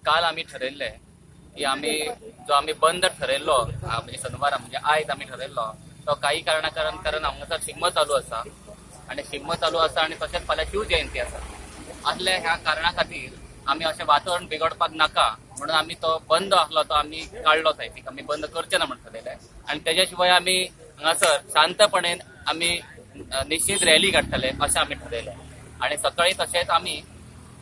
काल आमी ठरयल्ले की आमी जो आमी बंद ठरयल्लो म्हणजे शनिवार म्हणजे आयज आमी ठरयल्लो तो काही कारणा कारण हांगासर शिगमो चालू आसा आनी शिगमो चालू आसा आनी तशेंच फाल्यां शिव जयंती आसा. असल्या ह्या कारणा खातीर आमी अशें वातावरण बिगडपाक नाका म्हणून आमी तो बंद आसलो तो आमी काडलो सायडीक, आमी बंद करचे ना म्हण ठरयलें. आनी तेज्या शिवाय आमी हांगासर शांतपणेन आमी निश्चित रॅली काडटले अशें आमी ठरयलें. आनी सकाळी तशेंच आमी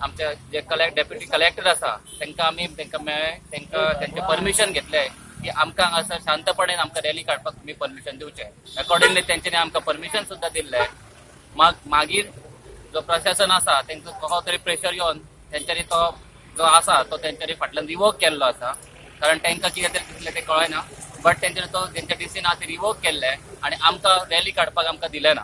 आमचे जे डेप्युटी कलेक्टर आसा तांकां आमी तांकां मेळ्ळे, तांकां तेंचें परमिशन घेतलें की आमकां हांगासर शांतपणेन आमकां रॅली काडपाक तुमी परमिशन दिवचें. अकॉर्डिंगली तेंच्यांनी आमकां परमिशन सुद्दां दिल्लें. मागीर जो प्रशासन आसा तेंचो कसो तरी प्रेशर येवन तेंच्यांनी तो जो आसा तो तेंच्यांनी फाटल्यान रिवोक केल्लो आसा, कारण तांकां कितें तरी दिसलें तें कळना, बट तेंच्यांनी तो तेंच्या डिसीन आसा ते रिवोक केल्ले आनी आमकां रॅली काडपाक आमकां दिलें ना.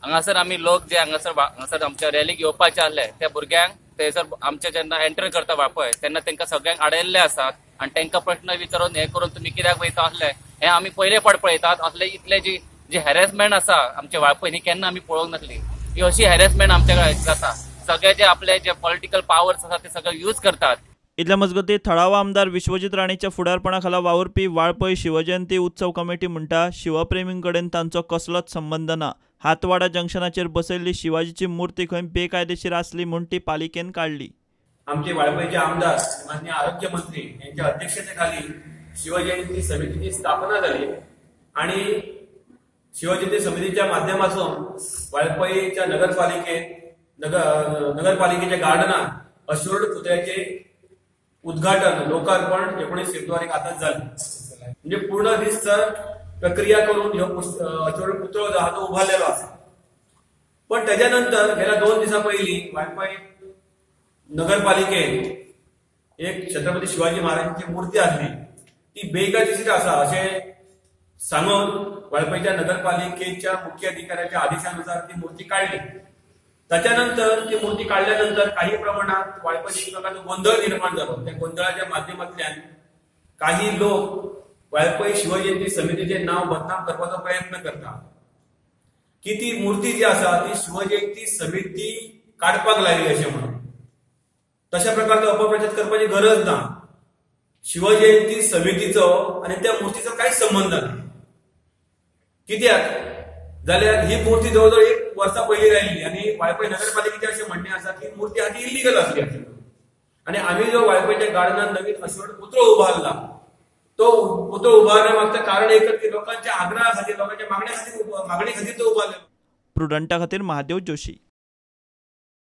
हांगासर आमी लोक जे हांगासर आमच्या रॅलीक येवपाचे आसले त्या भुरग्यांक थंयसर आमचे जेन्ना एंटर करता वाळपय तेन्ना तांकां सगळ्यांक आडयल्ले आसात आनी तांकां प्रश्न विचारून हें करून तुमी कित्याक वयता असले हें आमी पयले फावट पळयतात. असले इतले जी जी हॅरेसमेंट आसा आमच्या वाळपय ही केन्ना आमी पळोवंक नासली. ही अशी हॅरेसमेंट आमच्या कडेन जाता. सगळे जे आपले जे पॉलिटिकल पावर्स आसा ते सगळे यूज करतात. इतल्या मजगती थळावा आमदार विश्वजीत राणेच्या फुडारपणा खाला वावुरपी वाळपय शिवजयंती उत्सव कमिटी म्हणटा शिवप्रेमीं कडेन तांचो कसलोच संबंद ना. हातवाडा जंक्शनाचेर बसयल्ली शिवाजीची मूर्ती खंय बेकायदेशीर आसली म्हूण ती पालिकेन काडली. आमचे वाळपयचे आमदार माननीय आरोग्य मंत्री यांच्या अध्यक्षतेखाली शिवजयंती समितीची स्थापना झाली आणि शिवजयंती समितीच्या माध्यमातून वाळपईच्या नगरपालिकेच्या गार्डनात अश्रूड पुतळ्याचे उद्घाटन लोकार्पण 19 फेब्रुवारीक आताच झाले. म्हणजे पूर्ण रितसर प्रक्रिया करून ह्यो अश्रूड पुतळो जो आहा तो उभारलेलो आसा. पण त्याच्या नंतर गेल्या 2 दिसां पयलीं वाळपय नगरपालिकेन एक छत्रपती शिवाजी महाराजांची मूर्ती आसली ती बेकायदेशीर आसा अशें सांगून वाळपयच्या नगरपालिकेच्या मुख्य अधिकाऱ्याच्या आदेशानुसार ती मूर्ती काडली. त्याच्यानंतर ती मूर्ती काडल्यानंतर काही प्रमाणात वाळपय एक प्रकारचो गोंधळ निर्माण जालो. त्या गोंधळाच्या माध्यमांतल्यान काही लोक वाळपय शिवजयंती समितीचे नाव बदनाम करपाचो प्रयत्न करता की ती मूर्ती जी आसा ती शिवजयंती समिती काडपाक लागली अशें म्हणून. तशा प्रकारचो अपप्रचार करपाची गरज ना. शिवजयंती समितीचो आनी त्या मूर्तीचो कांयच संबंद ना. कित्याक जाल्यार ही मूर्ती जवळ जवळ 1 वर्सा पयलीं लायिल्ली आनी वाळपय नगरपालिकेचें अशें म्हणणें आसा की मूर्ती आदी इल्लीगल आसली आनी आमी जो वाळपयच्या गार्डनान नवीन अश्रूड पुतळो उबारला तो पुतळो उबारण्या मागचें कारण एकच की लोकांच्या आग्रहा खातीर, लोकांच्या मागण्या खातीर तो उबारलेलो. प्रुडंटा खातीर महादेव जोशी.